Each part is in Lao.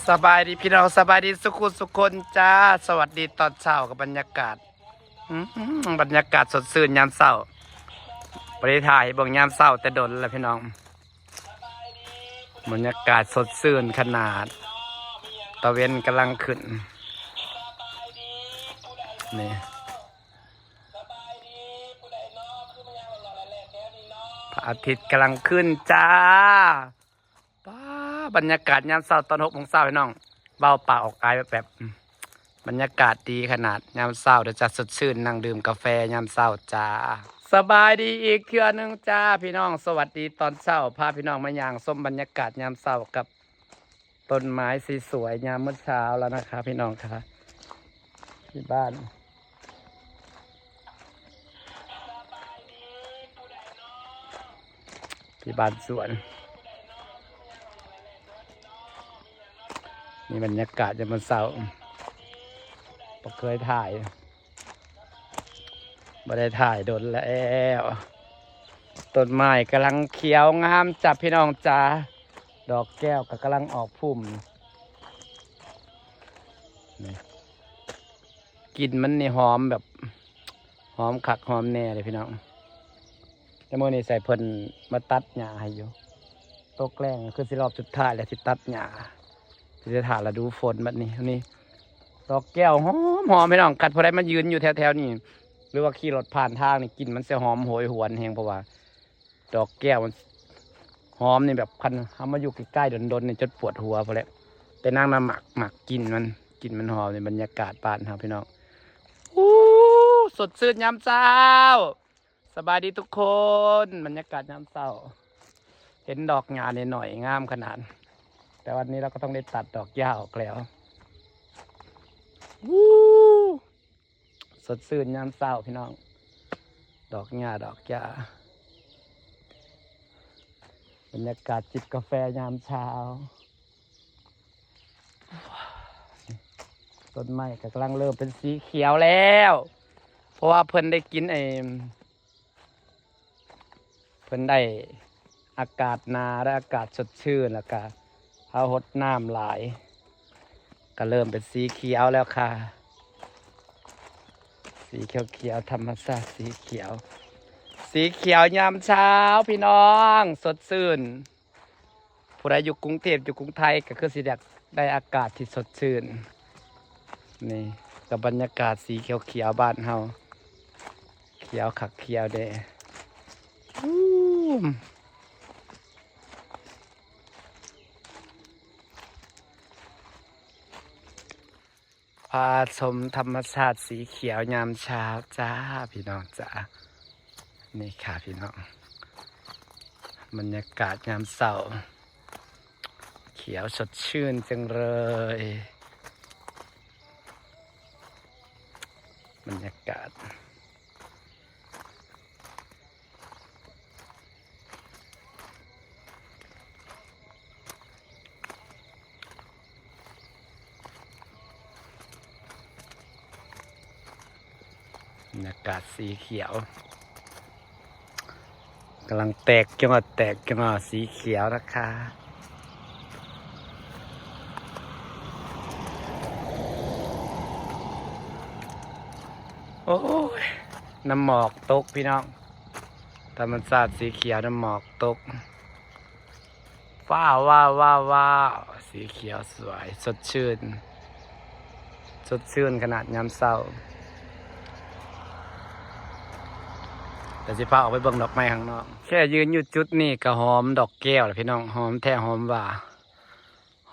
ສະບາຍດີພີ່ນ້ອງ ສະບາຍດີສຸຂູສຸຄົນຈ້າ. ສະຫວັດດີຕອນເຊົ້າກັບບັນຍາກາດ ອືມ ບັນຍາກາດສົດຊື່ນຍາມເຊົ້າ. ບໍ່ໄດ້ຖ່າຍໃຫ້ເບິ່ງຍາມເຊົ້າແຕ່ດົນແລ້ວພີ່ນ້ອງ. ບັນຍາກາດສົດຊື່ນຂະໜາດ ຕາເວັນກຳລັງຂຶ້ນ ນີ້ ພະອາທິດກຳລັງຂຶ້ນຈ້າ. ປ້າ ບັນຍາກາດຍາມເຊົ້າຕອນຫົກໂມງເຊົ້າພີ່ນ້ອງ ເວົ້າປາກອອກອາຍແບບໆ ບັນຍາກາດດີຂະໜາດ ຍາມເຊົ້າເດີຈ້າ ສົດຊື່ນ ນັ່ງດື່ມກາແຟຍາມເຊົ້າຈ້າ. ສະບາຍດີອີກເທື່ອໜຶ່ງຈ້າພີ່ນ້ອງ ສະຫວັດດີຕອນເຊົ້າ ພາພີ່ນ້ອງມາຍ່າງຊົມບັນຍາກາດຍາມເຊົ້າກັບຕົ້ນໄມ້ສວຍໆ ຍາມມື້ເຊົ້າແລ້ວນະຄະພີ່ນ້ອງຄະ. ທີ່ບ້ານ ທີ່ບ້ານສວນ ນີ້ບັນຍາກາດຍາມມື້ເຊົ້າ ບໍ່ເຄີຍຖ່າຍ ບໍ່ໄດ້ຖ່າຍດົນແລ້ວ. ຕົ້ນໄມ້ກຳລັງຂຽວງາມຈ້າພີ່ນ້ອງຈ້າ ດອກແກ້ວກໍກຳລັງອອກພຸ່ມ ນີ້ ກິ່ນມັນນີ້ຫອມແບບ ຫອມຄັກຫອມແນ່ເດ້ພີ່ນ້ອງ. ແຕ່ມື້ນີ້ໃສ່ເພິ່ນມາຕັດຫຍ້າໃຫ້ຢູ່ ຕົກແລງຄືຊິຮອບສຸດທ້າຍແລ້ວ ຊິຕັດຫຍ້າ ຊິໄດ້ຖ້າລະດູຝົນບັດນີ້. ນີ້ ດອກແກ້ວຫອມໆ ພີ່ນ້ອງ ຄັນຜູ້ໃດມາຢືນຢູ່ແຖວໆນີ້ ຫຼືວ່າຂີ່ລົດຜ່ານທາງນີ້ ກິ່ນມັນຊິຫອມໂຫຍຫວນແຮງ ເພາະວ່າ ດອກແກ້ວມັນຫອມນີ້ ແບບຄັນເຮົາມາຢູ່ໃກ້ໆດົນໆນີ້ຈົນປວດຫົວພຸ້ນແຫຼະ. ແຕ່ນາງນະມັກ ມັກກິ່ນມັນ ກິ່ນມັນຫອມໃນບັນຍາກາດບ້ານເຮົາພີ່ນ້ອງ. ໂອ້ ສົດຊື່ນຍາມເຊົ້າ ສະບາຍດີທຸກຄົນ. ບັນຍາກາດຍາມເຊົ້າ ເຫັນດອກຫຍ້າໜ້ອຍໆ ງາມຂະໜາດ ແຕ່ວັນນີ້ເຮົາກໍຕ້ອງໄດ້ຕັດດອກຫຍ້າອອກແລ້ວ. ໂອ້ ສົດຊື່ນຍາມເຊົ້າພີ່ນ້ອງ ດອກຫຍ້າດອກຫຍ້າ ບັນຍາກາດຈິບກາແຟຍາມເຊົ້າ. ຕົ້ນໄມ້ກໍກຳລັງເລີ່ມເປັນສີຂຽວແລ້ວ ເພາະວ່າເພິ່ນໄດ້ກິນໄອ້ ເພິ່ນໄດ້ອາກາດໜາວ ໄດ້ອາກາດສົດຊື່ນ ແລ້ວກະເຮົາຫົດນ້ຳຫຼາຍ ກະເລີ່ມເປັນສີຂຽວແລ້ວຄ່ະ. ສີຂຽວໆ ທຳມະຊາດສີຂຽວ ສີຂຽວຍາມເຊົ້າພີ່ນ້ອງ ສົດຊື່ນ. ຜູ້ໃດຢູ່ກຸງເທບ ຢູ່ກຸງໄທ ກໍຄືຊິຢາກໄດ້ອາກາດທີ່ສົດຊື່ນ. ນີ້ກໍບັນຍາກາດສີຂຽວໆ ບ້ານເຮົາ ຂຽວຄັກຂຽວແນ່. ພາຊົມທຳມະຊາດສີຂຽວຍາມເຊົ້າຈ້າ ພີ່ນ້ອງຈ້າ. ນີ້ຄ່ະພີ່ນ້ອງ ບັນຍາກາດຍາມເຊົ້າ ຂຽວສົດຊື່ນຈັງເລີຍ ບັນຍາກາດ. ບັນຍາກາດສີຂຽວ ກຳລັງແຕກຍົອດ ແຕກຍົອດສີຂຽວນະຄະ. ໂອ້ຍ ນ້ຳໝອກຕົກພີ່ນ້ອງ ທຳມະຊາດສີຂຽວ ນ້ຳໝອກຕົກ. ວ້າວ ວ້າວ ວ້າວ ວ້າວ ສີຂຽວສວຍ ສົດຊື່ນ ສົດຊື່ນຂະໜາດຍາມເຊົ້າ. ດຽວຊິພາອອກໄປເບິ່ງດອກໄມ້ຂ້າງນອກ. ແຄ່ຢືນຢູ່ຈຸດນີ້ກໍຫອມດອກແກ້ວແລ້ວພີ່ນ້ອງ ຫອມແທ້ຫອມວ່າ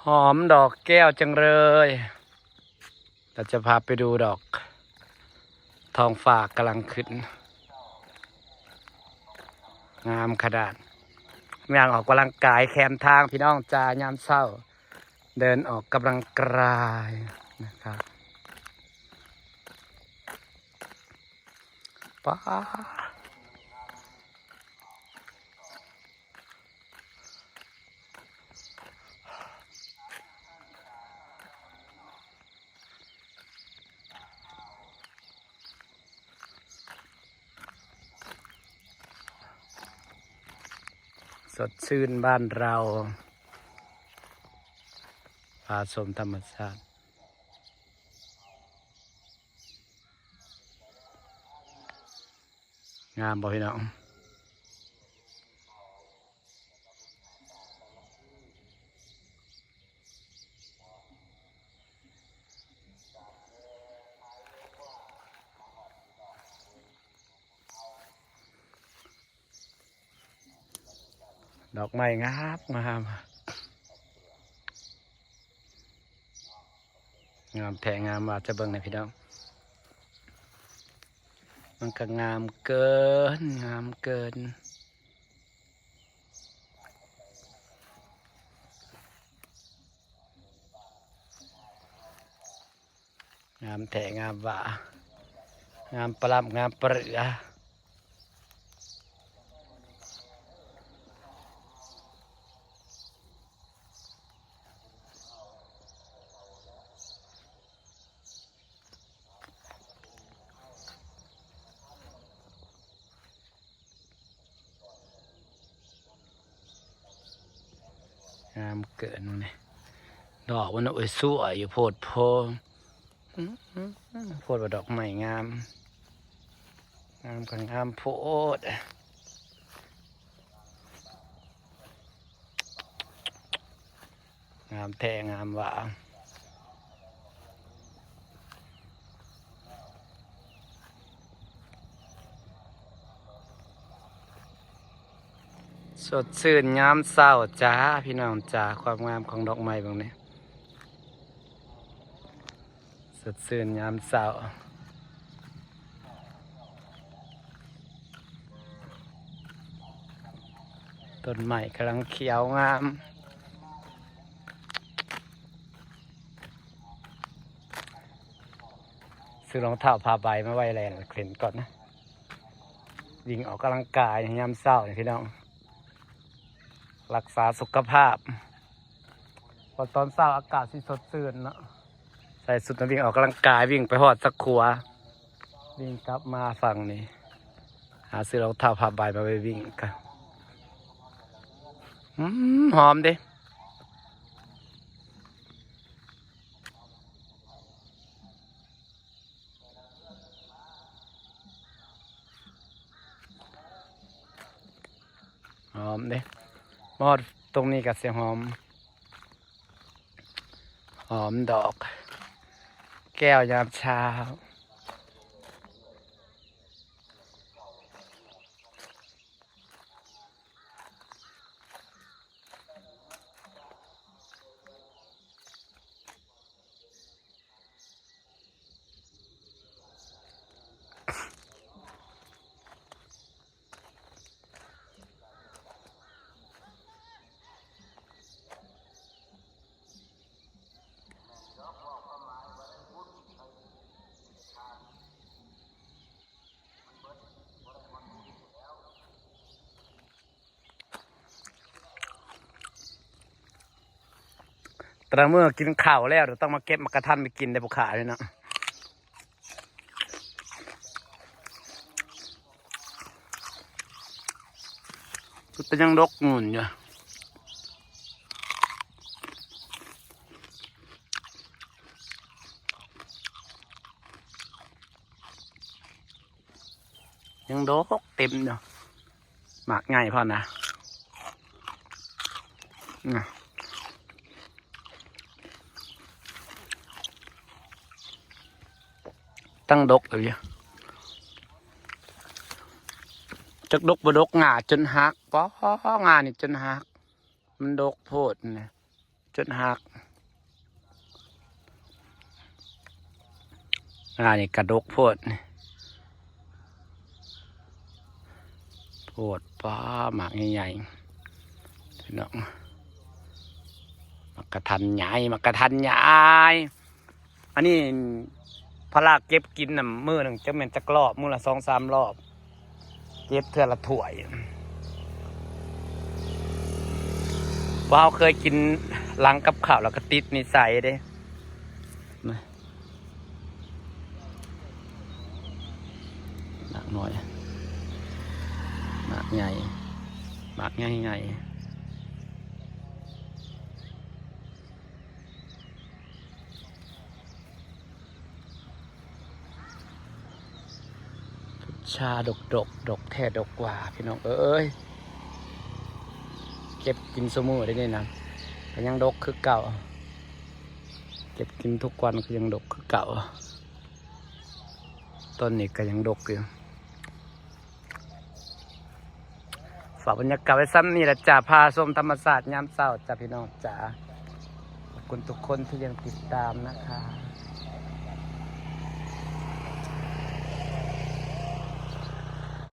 ຫອມດອກແກ້ວຈັງເລີຍ. ເຮົາຈະພາໄປດູດອກ ທ້ອງຟ້າກຳລັງຂຶ້ນ ງາມຂະໜາດ. ຍ່າງອອກກຳລັງກາຍແຄມທາງພີ່ນ້ອງຈ້າ ຍາມເຊົ້າ ເດີນອອກກຳລັງກາຍນະຄະ. ປ້າ ສົດຊື່ນບ້ານເຮົາ. ໄປ າຊົມທຳມະຊາດ. ງາມບໍ່ພີ່ນ້ອງ? ດອກໄມ້ງາມງາມ ງາມແທ້ງາມວ່າ ຈະເບິ່ງໃຫ້ພີ່ນ້ອງ ມັນກໍງາມເກີນ ງາມເກີນ. ງາມແທ້ງາມວ່າ ງາມປະລ້ຳງາມປະເຫຼືອ. ງາມເກີນນີ້ ດອກມັນ ໂອ້ຍ ສວຍຢູ່ໂພດໂພ ອືມ ໂພດວ່າດອກໄມ້ງາມ ງາມກໍງາມໂພດ. ງາມແທ້ງາມວ່າ ສົດຊື່ນຍາມເຊົ້າຈ້າ ພີ່ນ້ອງຈ້າ ຄວາມງາມຂອງດອກໄມ້ເບິ່ງນີ້. ສົດຊື່ນຍາມເຊົ້າ ຕົ້ນໄມ້ກຳລັງຂຽວງາມ ຊື້ລອງເທົ້າຜ້າໃບມາໄວ້ແລ່ນເຫຼັ້ນກ່ອນນະ ວິ່ງອອກກຳລັງກາຍຍາມເຊົ້ານີ້ພີ່ນ້ອງ ລັກສາສຸຂະພາບ ເພາະຕອນເຊົ້າອາກາດຊິສົດຊື່ນເນາະ ໃສ່ຊຸດມາວິ່ງອອກກຳລັງກາຍ ວິ່ງໄປຮອດສັກຂົວ ວິ່ງກັບມາຝັ່ງນີ້ ຫາຊື້ລອງເທົ້າຜ້າໃບມາໄວ້ວິ່ງກະ ອືມ ຫອມເດ້. ຫອມເດ້ ມາຮອດຕົງນີ້ກະຊິຫອມ ຫອມດອກແກ້ວຍາມເຊົ້າ. ແຕ່ລະມື້ກິນເຂົ້າແລ້ວ ຕ້ອງມາເກັບໝາກກະທັນໄປກິນເດ້ ຜູ້ຂ້ານີ້ເນາະ. ແຕ່ຍັງດົກຢູ່ ຍັງດົກເຕັມຢູ່ ໝາກໃຫຍ່ພ້ອມນະ ນະ ຕັ້ງດົກເລີຍ ຈັກດົກບໍ່ດົກ ງ່າຈົນຫັກ ປໍ ງ່ານີ້ຈົນຫັກ ມັນດົກໂພດນະ. ຈົນຫັກ ອ່າ ນີ້ກະດົກໂພດ ໂພດ ປ້າ ໝາກໃຫຍ່ໆ ພີ່ນ້ອງ ໝາກກະທັນໃຫຍ່ ໝາກກະທັນໃຫຍ່ ອັນນີ້ພາລາເກັບກິນນຳ ມື້ໜຶ່ງຈັກແມ່ນຈັກລອບ ມື້ລະສອງສາມລອບ ເກັບເທື່ອລະຖ້ວຍ ເພາະເຮົາເຄີຍກິນຫຼັງກັບເຂົ້າ ແລ້ວກໍຕິດນິໄສເດ້ ໝາກນ້ອຍ ໝາກໃຫຍ່ ໝາກໃຫຍ່ໆ. ชาดกๆ ดกแท้ดกว่า พี่น้องเอ้ย เก็บกินซุมื้อเด้นี่นะ ก็ยังดกคือเก่า เก็บกินทุกวันก็ยังดกคือเก่า ต้นนี้ก็ยังดกอยู่ ฝากบรรยากาศไว้ส่ำนี้ล่ะจ้า พาชมธรรมชาติยามเช้าจ้าพี่น้องจ๋า ขอบคุณทุกคนที่ยังติดตามนะคะ